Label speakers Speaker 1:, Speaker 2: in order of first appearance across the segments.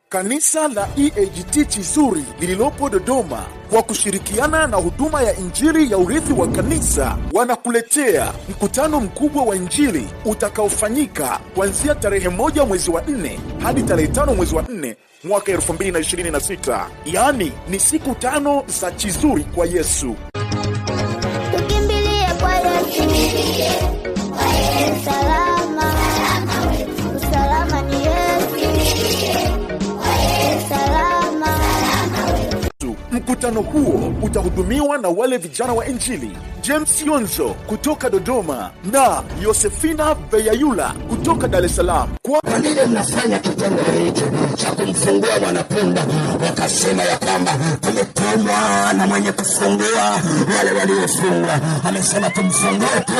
Speaker 1: Kanisa la EAGT Chizuri lililopo Dodoma kwa kushirikiana na huduma ya Injili ya urithi wa kanisa wanakuletea mkutano mkubwa wa Injili utakaofanyika kuanzia tarehe 1 mwezi wa 4 hadi tarehe 5 mwezi wa 4 mwaka 2026. Yaani ni siku 5 za Chizuri kwa Yesu.
Speaker 2: Tukimbilie kwa Yesu. Usalama. Usalama ni Yesu. Usalama.
Speaker 1: Mkutano huo utahudumiwa na wale vijana wa Injili James Yonzo kutoka Dodoma na Yosefina Beyayula kutoka Dar es Salaam.
Speaker 3: Kwa nini mnafanya kitendo hicho cha kumfungua mwanapunda? Wakasema ya kwamba tumetumwa na mwenye kufungua wale waliofungwa, amesema tumfungue tu.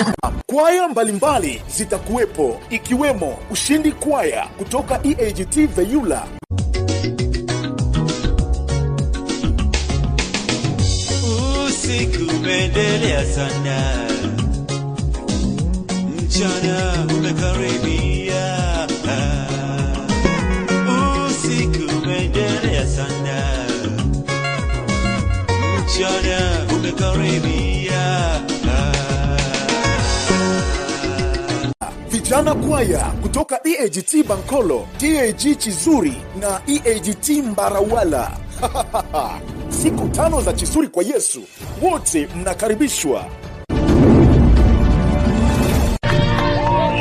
Speaker 1: Kwaya mbalimbali zitakuwepo ikiwemo Ushindi Kwaya kutoka EAGT Veyula,
Speaker 4: Usiku umeendelea sana, mchana umekaribia. Usiku umeendelea sana, mchana umekaribia.
Speaker 1: Vijana Kwaya kutoka EAGT Bankolo, TAG Chizuri na EAGT Mbarawala. Siku 5 za Chizuri kwa Yesu, wote mnakaribishwa.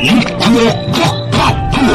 Speaker 3: Ni kuokoka tu.